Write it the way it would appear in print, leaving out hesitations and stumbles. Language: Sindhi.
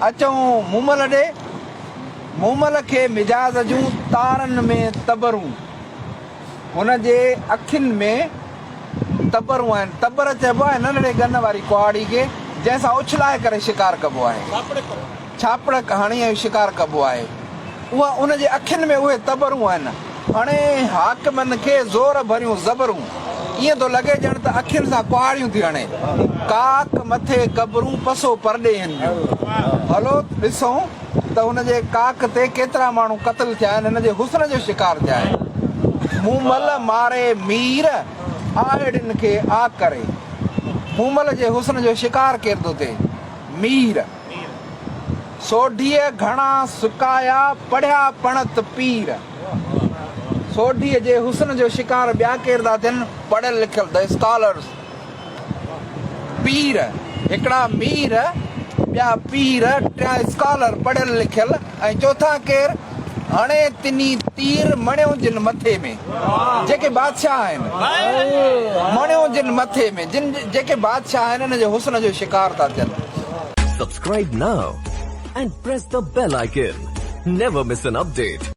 اچون مومل ڏي. مومل کي مجاز جون تارن ۾ تبرون. هن جي اکين ۾ تبرون آهن. تبر چئبو آهي ننڍڙي ڳن واري ڪهاڙي کي، جنهن سان اڇلائي ڪري شڪار ڪبو آهي. ڇاپڙڪ هڻي ۽ شڪار ڪبو آهي. اها ان جي اکين ۾ اهي تبرون آهن. هڻي حاڪمن کي زور ڀريون زبرون. ائين ٿو لڳي ڄڻ ته اکين سان ڪهاڙيون ٿي هڻي. ڪاڪ مٿي قبرون پسو پرڏيهين جون. هلو ڏسون ته هن جي ڪاڪ تي ڪيترا ماڻهو قتل ٿيا آهن، هن جي حسن جو شڪار ٿيا آهن. مومل ماري مير، آهڙين کي آ ڪري. مومل جي حسن جو شڪار ڪير ٿو ٿئي؟ مير. سوڍيء گهڻا سڪايا، پڙهيا پڻت پير. سوڍيء جي حسن جو شڪار ٻيا ڪير ٿا ٿين؟ پڙهيل لکيل، The Scholars. پير، هڪڙا مير، ٻيا پير، ٽيان اسڪالر، پڙهيل لکيل، ۽ چوٿان ڪير؟ هڻي تني تير، مڻيو جن مٿي ۾. جيڪي بادشاهه آهن. مڻيو جن مٿي ۾. جن جيڪي بادشاهه آهن، ان جي حسن جو شڪار ٿا ٿين. Subscribe now and press the bell icon. Never miss an update.